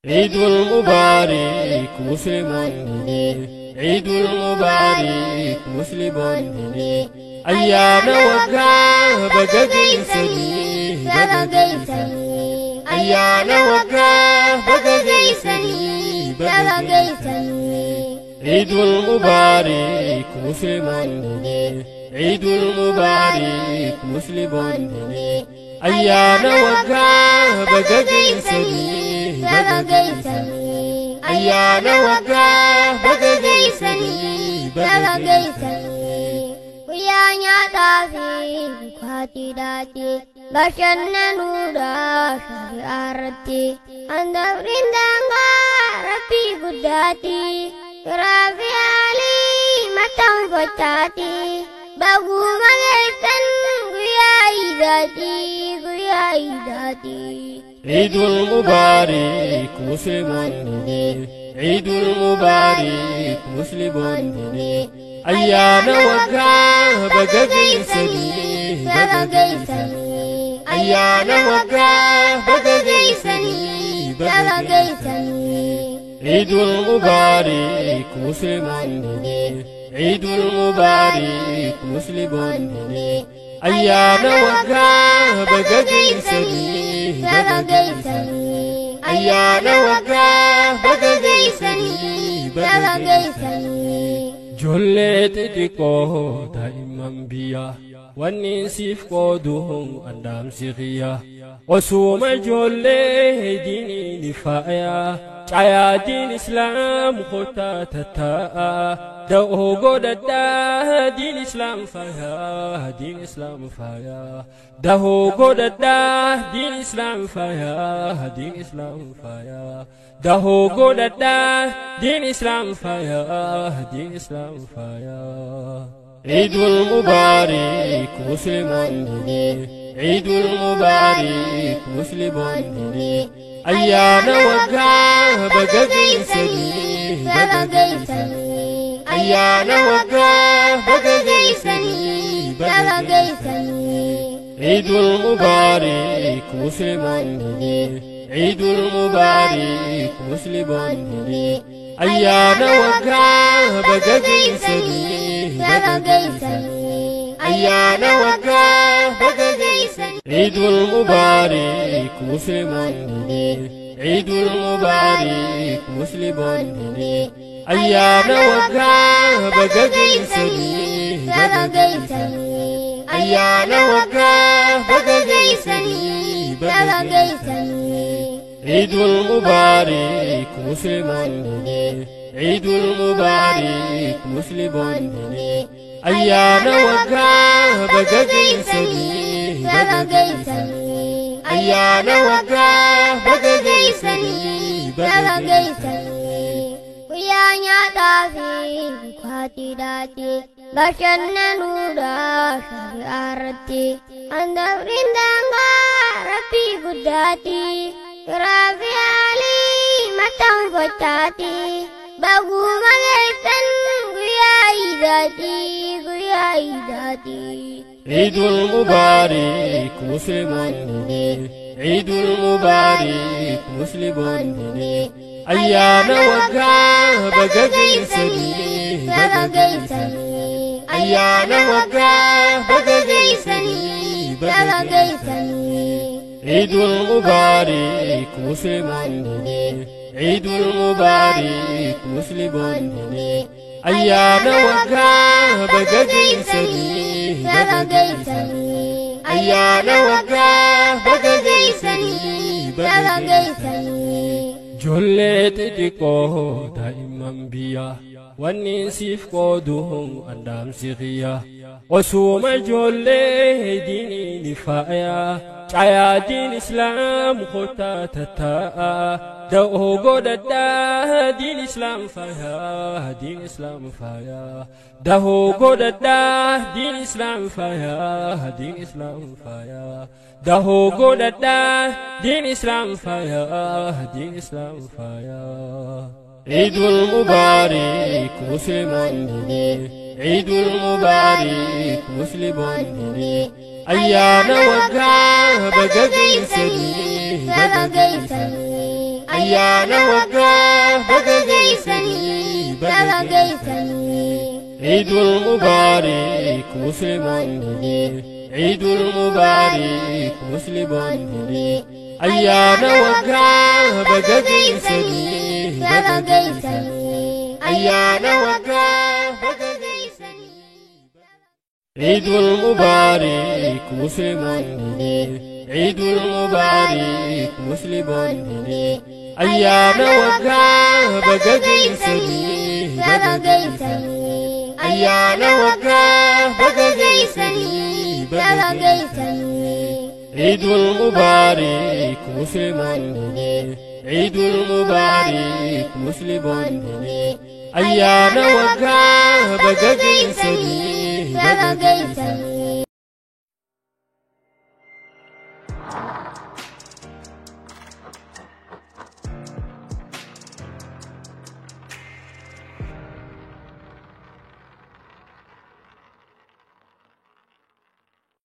عيد المبارك مسلم، عيد المبارك مسلم، ayyaana waggaa baga geessanii, baga geessanii, ayyaana waggaa baga geessanii, baga geessanii. عيد المبارك مسلم، عيد المبارك مسلم، ayyaana waggaa baga geessanii, baga geessanii, ayyaana waggaa baga geessanii, baga geessanii. Guyyaa nyaataa fi dhugaatiidhaati, bashannanuudha shari'aa irratti. Handafriin daangaa rabbii guddaati, firaa fi haalii maxxanfachaati. Baguma geessan guyyaa iidaati, guyyaa iidaati. عيد المبارك مسلم، عيد المبارك مسلم، ayyaana waggaa baga geessanii, baga geessanii, ayyaana waggaa baga geessanii, baga geessanii. عيد المبارك مسلم، عيد المبارك مسلم، ayyaana waggaa baga geessanii, baga geessanii, ayyaana waggaa baga geessanii, baga geessanii. Ijoollee xixiqqoo daa'imman biyya, wanni siif qoodu andaamsi xiyya. Osuma ijoollee diiniin faaya, caayaa diin islaam kottaa tattaa'a. Da'oo godhadhaa diin islaam faaya, diin islaam faaya. Dahoo godhadhaa diin islaam faaya, diin islaam faaya. Dahoo godhadhaa diin islaam faaya, diin islaam faaya. عيد المبارك مسلم، عيد المبارك مسلم، ayyaana waggaa baga geessanii, baga geessanii, ayyaana waggaa baga geessanii, baga geessanii. عيد المبارك مسلم، عيد المبارك مسلم، ayyaana waggaa baga geessanii, baga geessanii, ayyaana waggaa baga geessanii. عيد المبارك مسلم، عيد المبارك مسلم، ayyaana waggaa baga geessanii, baga geessanii, ayyaana waggaa baga geessanii, baga geessanii. عيد المبارك مسلم، عيد المبارك مسلم، ayyaana waggaa baga geessanii, baga geessanii, ayyaana waggaa baga geessanii, baga geessanii. Guyyaa nyaataa fi dhugaatiidhaati, bashannanuudha shari'aa irratti. Handafriin daangaa rabbii guddaati, firaa fi haalii maxxanfachaati. Baguma geessan guyyaa iidaati, guyyaa iidaati. عيد المبارك مسلم، عيد المبارك مسلم، ayyaana waggaa baga geessanii, baga geessanii, ayyaana waggaa baga geessanii, baga geessanii. عيد المبارك مسلم، عيد المبارك مسلم، ayyaana waggaa baga geessanii, baga geessanii, ayyaana waggaa baga geessanii, baga geessanii. Ijoollee xixiqqoo daa'imman biyya, wanni siif qoodu andaamsi xiyya. Osuma ijoollee diiniin faaya, caayaa diin islaam kottaa tattaa'a. Da'oo godhadhaa diin islaam faaya, diin islaam faaya. Dahoo godhadhaa diin islaam faaya, diin islaam faaya. Dahoo godhadhaa diin islaam faaya, diin islaam faaya. عيد المبارك مسلم، عيد المبارك مسلم، ayyaana waggaa baga geessanii, baga geessanii, Ayyaana waggaa baga geessanii baga geessanii. Ciidul Mubaarik Musliimoonni, Ciidul Mubaarik Musliimoonni, ayyaana waggaa baga geessanii baga geessanii. Ayyaana waggaa baga geessanii. Ciidul Mubaarik Musliimoonni, Ciidul Mubaarik Musliimoonni, ayyaana waggaa baga geessanii baga geessanii. Ayyaana waggaa baga geessanii baga geessanii. Ciidul Mubaarik Musliimoonni, Ciidul Mubaarik Musliimoonni, ayyaana waggaa baga geessanii baga geessanii.